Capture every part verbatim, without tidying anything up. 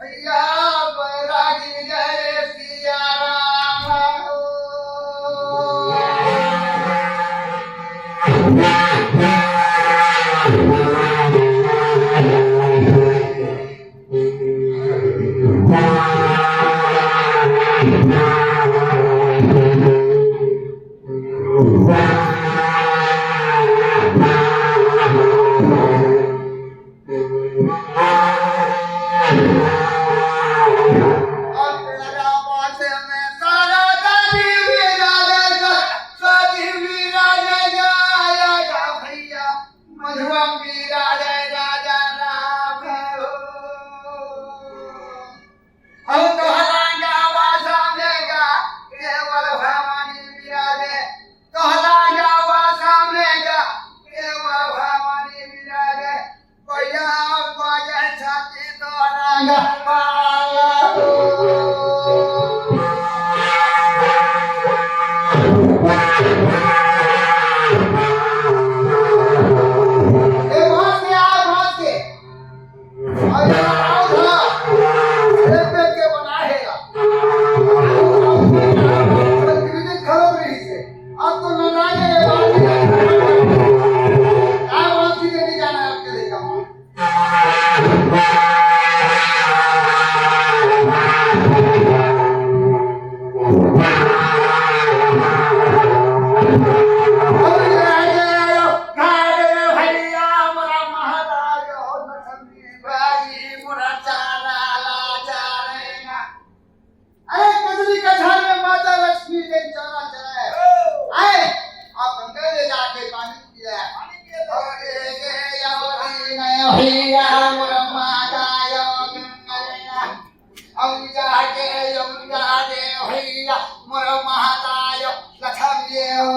भैया बैरागी जय सिया राम। अरे कजरी कछार में माता लक्ष्मी के चारा चलाए। आए, आप गंगा ले जाके पानी पिया। पानी पिया। अरे ये अवधि नहीं भैया, मोर माता यो गंगा। अब जाके यमुना दे भैया, मोर माता यो लक्ष्मी यो।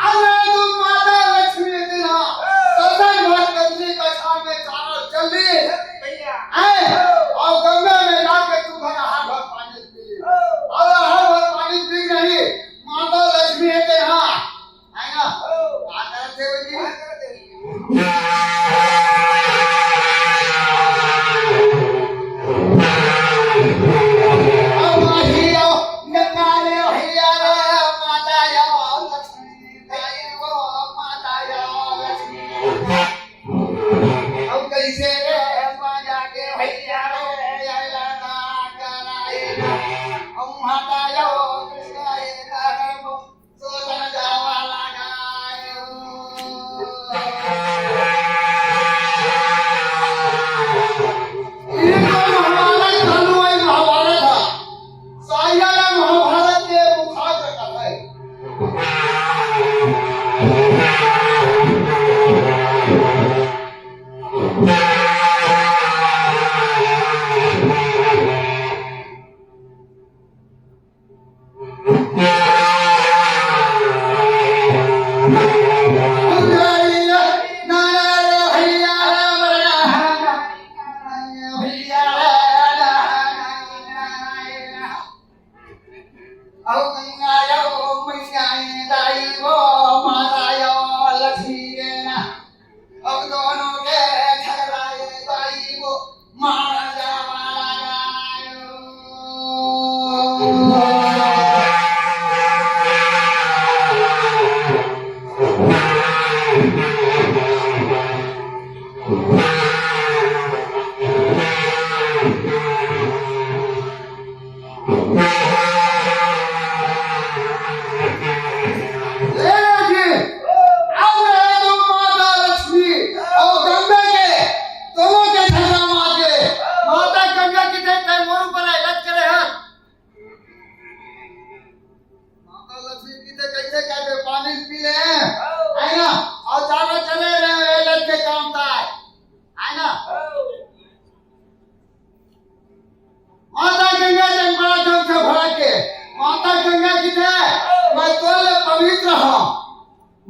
आज तुम माता लक्ष्मी के दिन, हाँ, सदाई भर कजरी कछार में चारा चल रही है। भैया। हैं? और गंगा में जाके तू भर हाथ भर पानी पी। और हाथ भर पानी पी नहीं, माता लक्ष्मी के यहाँ, है ना? क्या करते हो जी?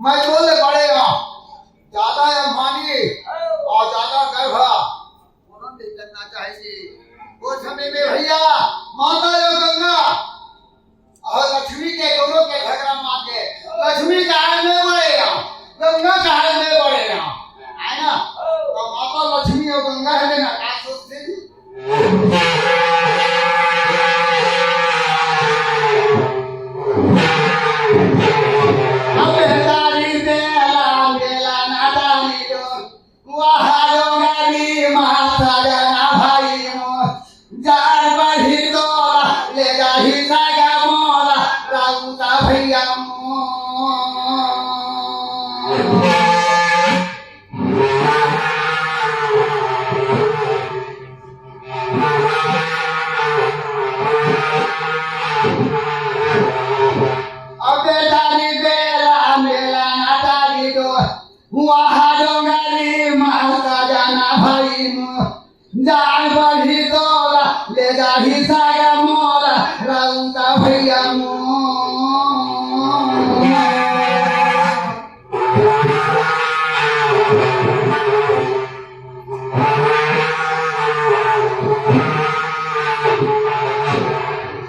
मैं तोर ले बड़े हंव, जादा अंबानी अउ जादा गर्व कोनो नइ करना चाहिए। ओ समय में भैया, माता अउ गंगा अउ लक्ष्मी के दोनों के झगड़ा मार के, लक्ष्मी कहे मैं बड़े हंव, गंगा कहे मैं बड़े हंव, हे ना? त माता लक्ष्मी अउ गंगा हे ना, का सोचथे जी? अब तारी बेला, बेला ना तारी डोर, वहा डोंगरी मा सजना भाई मोर, जान बही तोला, ले जाही सगा मोला, राउता भैया मोर। अबे तारी बेला, बेला ना तारी डोर, वहा डोंगरी मा सजना भाई मोर, जान बही तोला, ले जाही सगा मोला, राउता भैया मोर।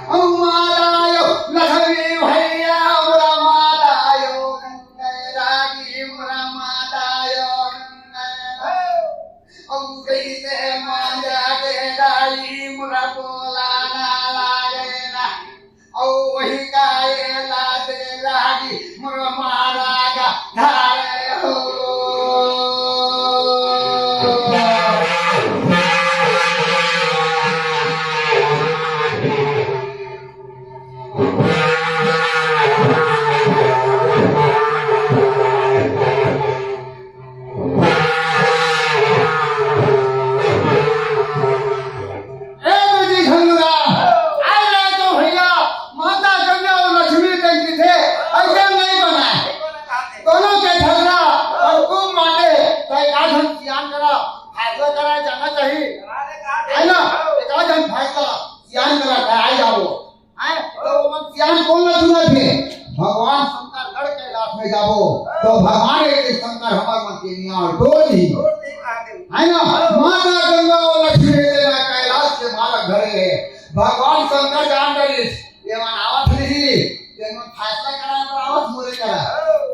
ओ माता यो लक्ष्मी भैया, ओ माता यो गंगा रागी, ओ माता यो गंगा। अउ कइसे मांजा के दाई मोर बोला ना लागे ना। अउ वही काये लाज रागी मोर मारा का धारे हो। ए दीदी घंगरा, आए रहे तो भैया, माता गंगा अउ लक्ष्मी टंकी थे, अइसे नइ बनाय। दोनों के झगड़ा अउ खूब मारे, त एक आध झन सियान करा, फैसला करा जाना चाहिए। हे ना? एक आध झन फैसला सियान करा, त आ जाबो। हैं? त ओमन सियान कोन ला चुनथे? भगवान शंकर गढ़ कैलाश में जाबो, त भगवान एक शंकर हमर मन के नियाल डोल ही। हे ना? माता गंगा अउ लक्ष्मी तेला कैलाश के मालक धरे हे। भगवान शंकर जान डरिस, एमन आवत नहीं, एमन फैसला कराय बर आवत मोरे करा।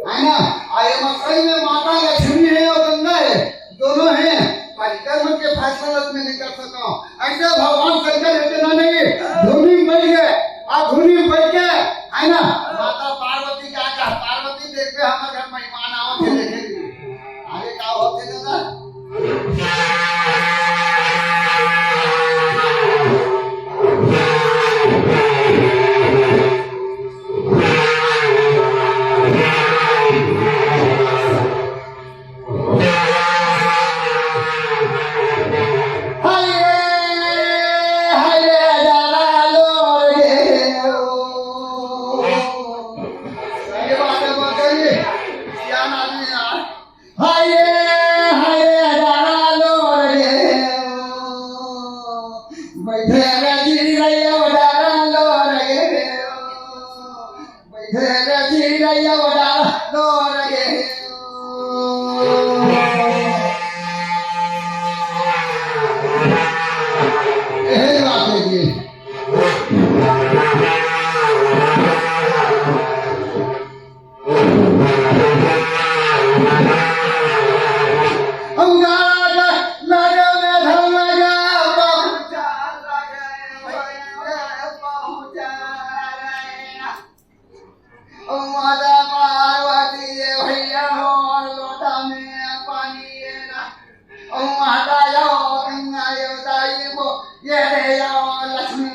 हे ना? अउ एमन सही में माता लक्ष्मी हे अउ गंगा हे। दोनों हे, पर इकर मन के फैसला ल मैं नइ कर सकंव। अइसे भगवान शंकर हे तेला नहीं, धुनी में बइठ गे, अउ धुनी में बइठ के, हे ना, माता पार्वती का कहा, पार्वती देखबे हमर घर मेहमान आवत हे, देखे नहीं। आगे का होथे दादा? हाय रे, हाय रे, डारा लोर गे ओ। सही बात हे, बहुत सही। सियान आदमी यार। हाय रे, हाय रे, डारा लोर गे ओ। बइठे रे चिरई ओ, डारा लोर गे ओ। बइठे रे चिरई ओ, डारा लोर गे। एहे बात हे जी। हम गाना लगे में धन लगे, पहुंचा लगे, पहुंचा लगे। ओ माता पार्वती, ये भैया हो, लोटा में पानी ये ना। ओ माता यो, गंगा यो, दाई वो, ये रे यो, लक्ष्मी।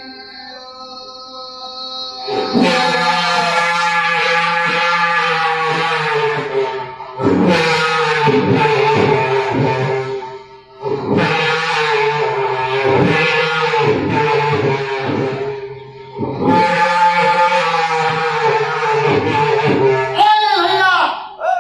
अरे भैया,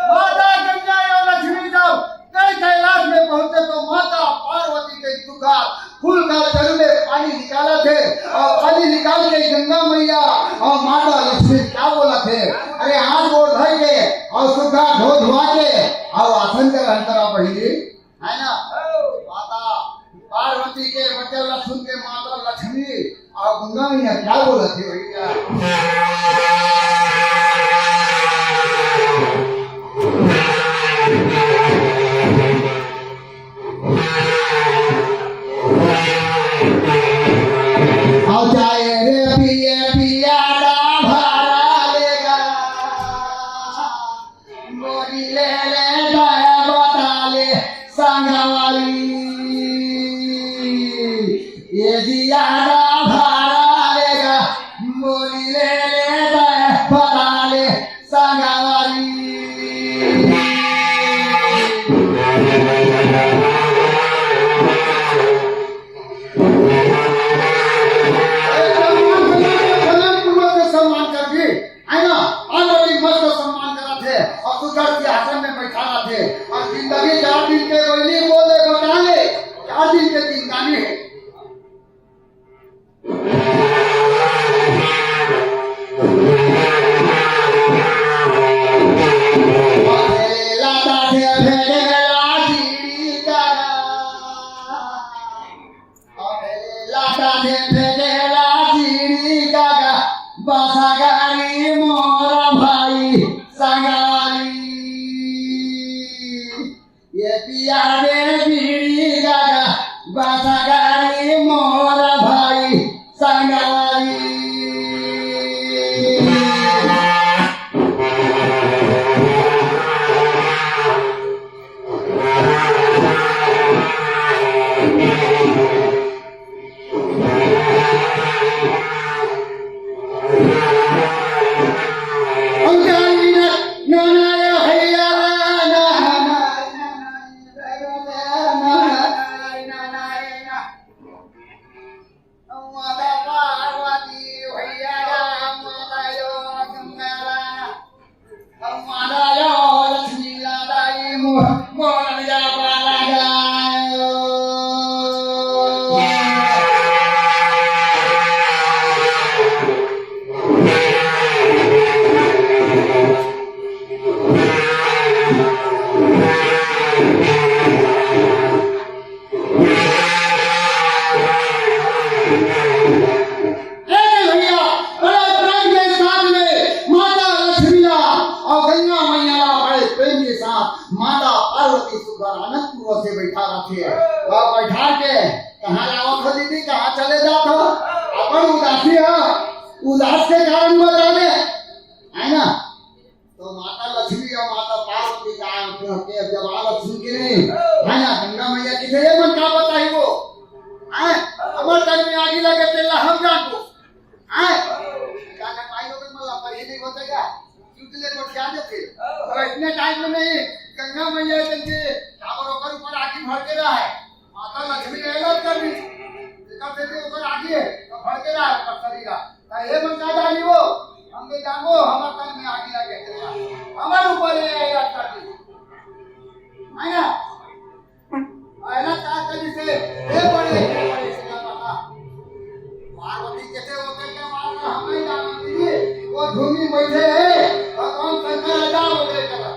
माता गंगा अउ लक्ष्मी जब कई कैलाश में पहुंचे तो माता पार्वती के सुघार फूल का जल में पानी निकालथे अउ पानी निकाल के गंगा मैया अउ माता लक्ष्मी का बोलथे, अरे हाथ गोड़ धर के अउ सुघार धो धुआ के अउ आसन के रहन करा पहिली, है ना? माता पार्वती के वचन ला सुन के माता लक्ष्मी अउ गंगा मैया क्या बोलत हे भैया? अउ जाए रे पिए पिया ना भरा लेगा। बोली ले ले दया बताले संगवारी। ये जिया ना भरा लेगा। बोली ले ले दया बताले संगवारी। सम्मान कर दी, है ना? और बड़ी मस्त सम्मान करत हे और सुंदर सिंहासन में बैठा रहत हे और जिंदगी चार दिन के रोइली बोले बताले, चार दिन के जिंदगानी हे। लाटा दे फेंकेला चिड़ी काका, बसगारी मोर भाई संगवारी। ये पिया दे बीड़ी काका, बसगारी मोर भाई संगवारी। ए भैया, बड़े प्रेम के साथ में माता लक्ष्मी ला और गंगा मैया ला बड़े प्रेम के साथ माता पार्वती सुंदर आनंदपुर से बैठा रखे। और बैठा के कहाँ जावत हो दीदी, कहाँ चले जात हो? अपन उदासी हो, उदास के कारण बता दे, है ना? तो माता लक्ष्मी और माता पार्वती का के जब आवाज सुन के नहीं, है ना, गंगा मैया की ये मन का बताई वो, हैं? हमर तन में आगी लगे तेला हम जान को, हैं? का का पाई लोग मला पर ही नहीं होता क्या? चुटले को क्या देते? और इतने टाइम में नहीं, गंगा मैया जन के काबर ओकर ऊपर आगी भड़के रहा है। माता लक्ष्मी का इलाज कर दी। एकर से तो ओकर आगी है, तो भड़के रहा है ओकर शरीर है। तो ये मन का जानी वो, हम के जानो, हमर तन में आगी लगे। हमर ऊपर ये इलाज कर दी। है ना? पहला का करी से, ये बड़े, ये बड़े से ना पता। पार्वती कैसे होते क्या मारना, हम नहीं जाना दीदी। वो धूमी बैठे हैं, भगवान शंकर राजा बोले करा।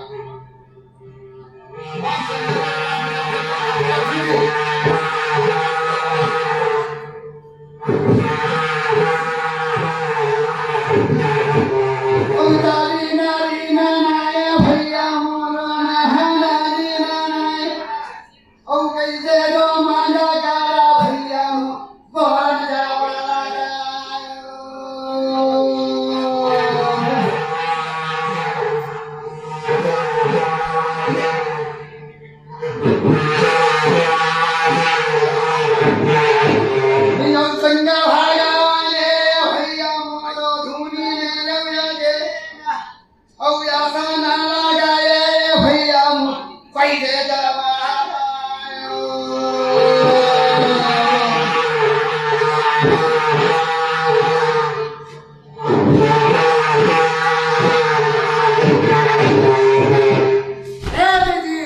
ए दीदी,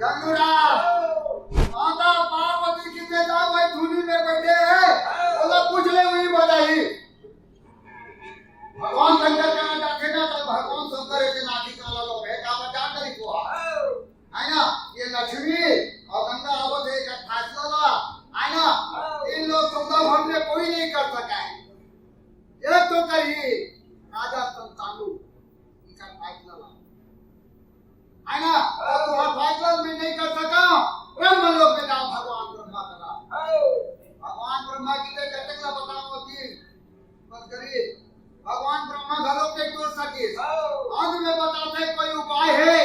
गंगूराम, माता पार्वती कितने दाव है धुनी में बैठे हैं, ओला पूछ ले, वही बताई। भगवान शंकर कहाँ जाथे ना, तो भगवान शंकर के नाथी काला लोग है, का बचा कर है ना? तो तुंहर फैसला मैं नहीं कर सका, ब्रह्म लोक में जाओ, भगवान ब्रह्मा करा। भगवान ब्रह्मा की तो कतक ला बताओ होती, बस करिए। भगवान ब्रह्मा घलो के टोर सके। अंत में बताते कोई उपाय है।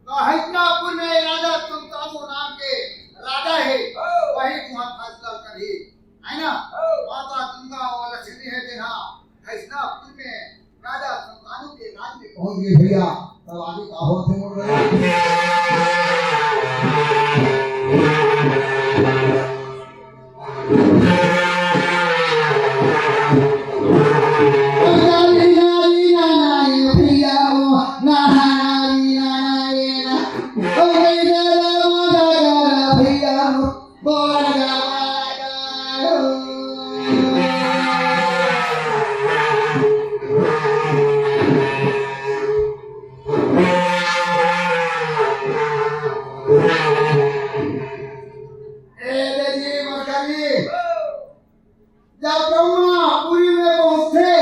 तो हस्तिनापुर में राजा संतानु नाम के राजा है, वही तुंहर फैसला करी, है ना? माता गंगा और लक्ष्मी है, जेना हस्तिनापुर में राजा संतानु के राज में पहुंच गए भैया, तब आगे का होते मोर ए दे जी, मरकरी, जब ब्रह्मा पुरी में पहुंचथे,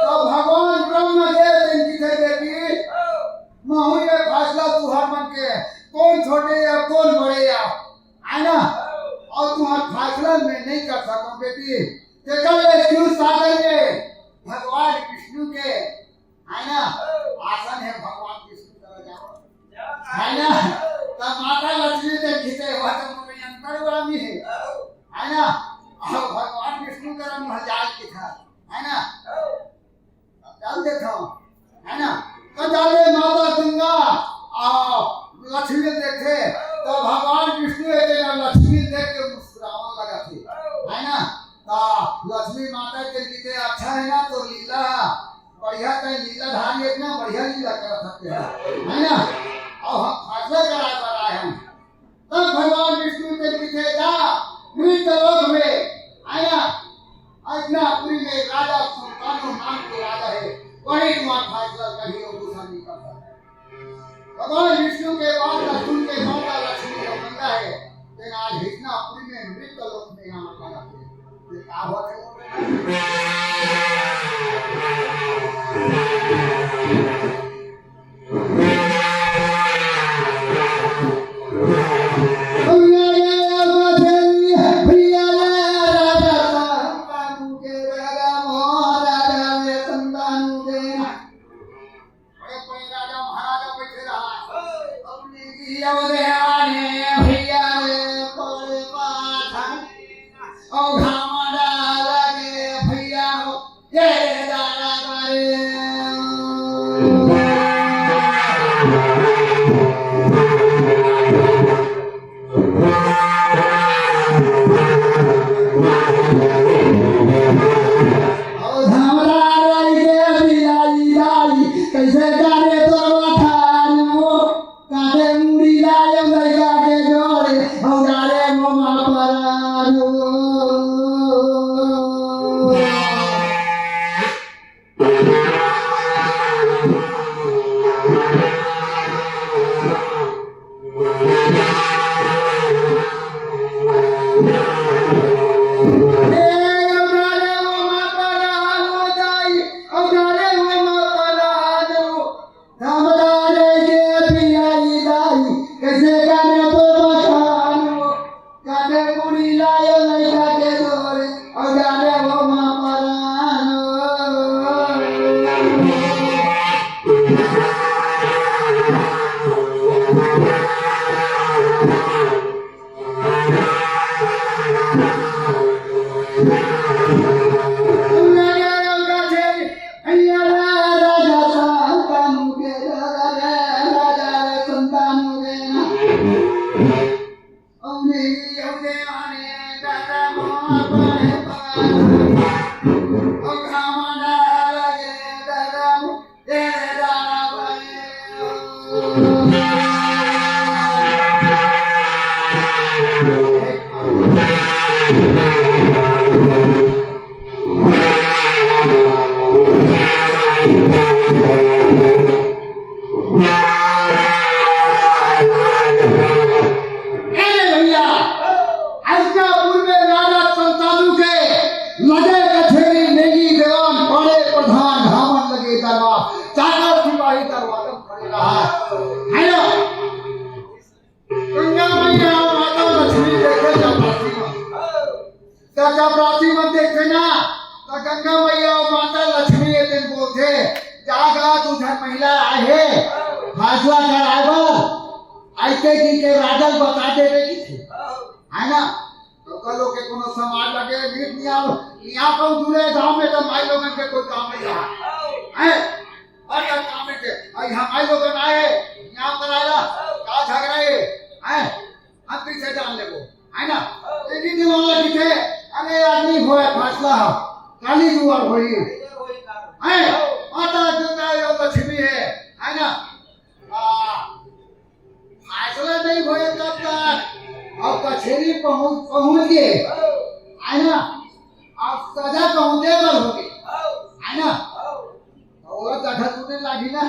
तब भगवान ब्रह्मा के दिन की थे बेटी, महू ये फैसला तुंहर मन के, कौन छोटे या कौन बड़े या, है ना? और तुंहर फैसला मैं नहीं कर सकूं बेटी, तेकर ले क्यों सागर में भगवान विष्णु के, है ना? आसन है भगवान विष्णु करा जाओ। है ना? तब माता लक्ष्मी के खींचे हुआ तो मोर अंतर्गामी है। है ना? और भगवान विष्णु करा महजाल के था। है ना? तब जान देता हूँ। है ना? तो जाने माता गंगा, आ, लक्ष्मी देखे, तो भगवान विष्णु है ना, लक्ष्मी देख के मुस्कुरावन लगा थे। है ना? तो लक्ष्मी माता के लिए अच्छा है ना, तो लीला बढ़िया, कहीं लीला धारी इतना बढ़िया लीला करत हते, है ना? और हम फैसला कराए बर आए हैं। तब भगवान विष्णु के पीछे जा, मृत लोक में आया। हस्तिनापुरी में राजा संतानु नाम के राजा है, वही तुम्हारा फैसला कहीं और दूसरा नहीं कर सकता। भगवान विष्णु के बात का सुन के माता लक्ष्मी का मंदा है, तेना आज हस्तिनापुरी में मृत लोक में यहाँ पर आते हैं। ये का बात है? कैसे करे तो बखान वो, काटे मुड़ी लायो लइका के जोड़े, और डाले वो माँ परान। अरे भैया, हस्तिनापुर में राजा संतानु के लगे कछेरी, नेगी देवान, बड़े प्रधान, धामन लगे दरबार, चाकर सिपाही दरबार में खड़े रहा। फैसला कराए बर अइसे जी के राजा ल बता देबे कि थे, है ना? तो कल ओके कोनो समाज लगे, मीत निया, निया कहूँ जुड़े गाँव में, तो माई लोगन के कोई काम नहीं रहा है। बड़ा काम है के, अई हम माई लोगन आए, निया कराए ला, का झगड़ा है, हैं? हम पीछे जान लेबो, है ना? इही दिन वाला जी थे, अरे आदमी होए फैसला, काली जुआर होई, हैं? माता दुर्गा यो लक्ष्मी है, है ना? आ, फैसला नहीं होए तब तक, अब कचेरी पहुंच, पहुंच गए, है ना? अब सजा पहुंचे बर हो गए, है ना? तो वो जगह तूने लागी ना,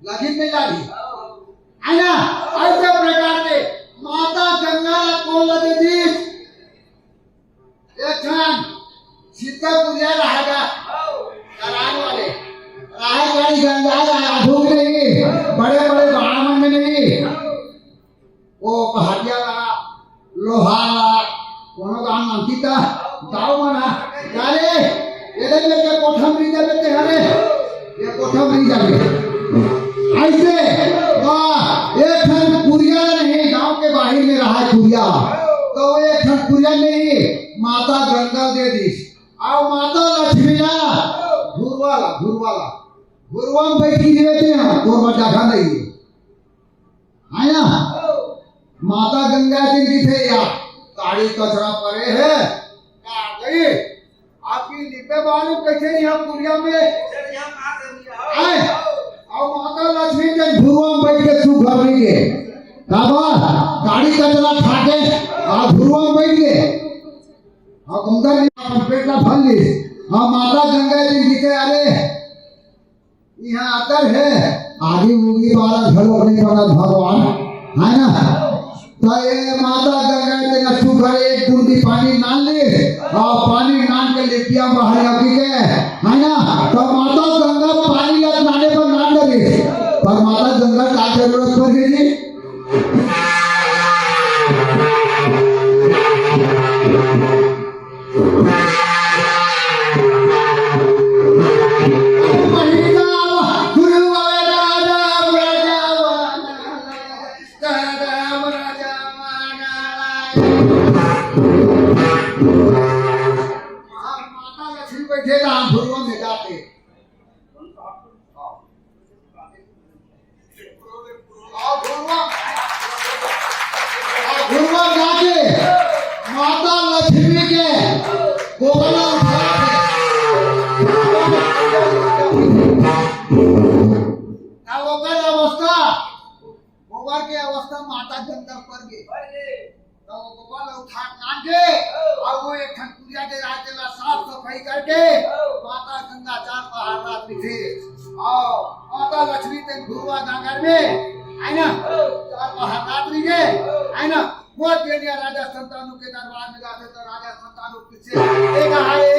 लगी नहीं लागी, है ना? ऐसे प्रकार के माता गंगा ला कौन ला दे दी? एक ठन सिद्धपुरिया रहेगा, करान वाले, राहत वाली गंगा ला, आधुक नहीं, बड़े बड़े बाड़ा मन में नहीं, वो पहाड़िया ला, लोहा ला, कोनो गाँव नाम की ता, गाँव मना, अरे, ये देख ले, ये कोठम नहीं जाबे ते, अरे, ये कोठम नहीं जाबे। ऐसे, वाह, एक ठन पुरिया नहीं, गाँव के बाहर में रहा पुरिया, तो वो एक ठन पुरिया नहीं, माता गंगा दे दी, और माता लक्ष्मी ना, घुरवाला, घुरवाला, घुरवा में बैठी रहते हैं, वो जगह नहीं है। है ना? माता गंगा जी की थे या, गाड़ी कचरा पड़े है, का गई? आपकी लिपे बालू कैसे यहाँ पुरिया में? आए, और माता लक्ष्मी के घुरवा में बैठ के तू घर नहीं गए। काबर? गाड़ी कचरा खा के, आ घुरवा में बैठ गए। और गंगा जी अपन पेट ला भर ली। और माता गंगा जी जी के, अरे, यहाँ आकर है, आगी मुगी बारा घलो नहीं पड़ा भगवान, है ना? तो ये माता गंगा जी ने सुबह एक बूंदी पानी नान ली, और पानी नान के लिपिया बाहर आके के, है ना? तो माता गंगा पानी ला नाने पर नान लगी, पर माता गंगा का जरूरत पड़ गई जी? माता लक्ष्मी बैठे राम भुरुआ में जाके। और घुरवा, और घुरवा गा के माता लक्ष्मी के गोबरा उठा के। अब ओकर अवस्था, गोबर के अवस्था माता गंगा पर गे। तो वो गोबर ला उठा के लान के, और वो एक ठन कुरिया के रात ला साफ सफाई करके, माता गंगा चार पहाड़ रात रहिथे, और माता लक्ष्मी तेन घुरवा डांगर में, है ना, चार पहाड़ रात रहिथे, है ना, वो देनिया राजा संतानु के दरबार में जाथे, तो राजा संतानु पीछे एक आए,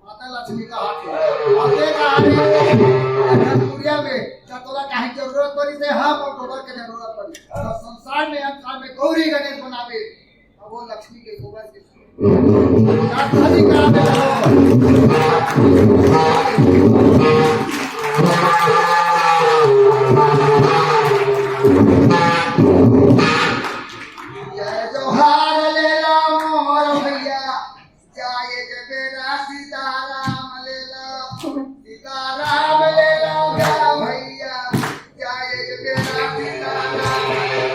माता लक्ष्मी का हाथ है। और ये कहानी दुनिया में जब तोरा काहे जरूरत पड़ी से हम और गोबर के जरूरत पड़ी। तो संसार में अंत काल में गौरी गणेश बनावे। अब वो लक्ष्मी के गोबर के राजधानी कहाँ पे? जय जोहार लेला मोर भैया। जाए के बेरा सीताराम लेला, सीताराम लेला गा भैया। जाए के बेरा सीताराम लेला।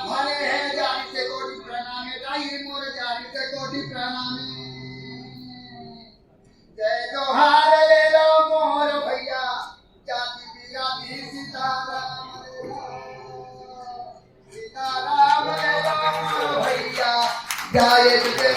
भले है जानी से कोटि प्रणाम, ताई मोर जानी से कोटि प्रणाम। जय जोहार लेला मोर भैया, जाति बिरादरी सीताराम लेला। सीताराम लेला मोर भैया, जय जय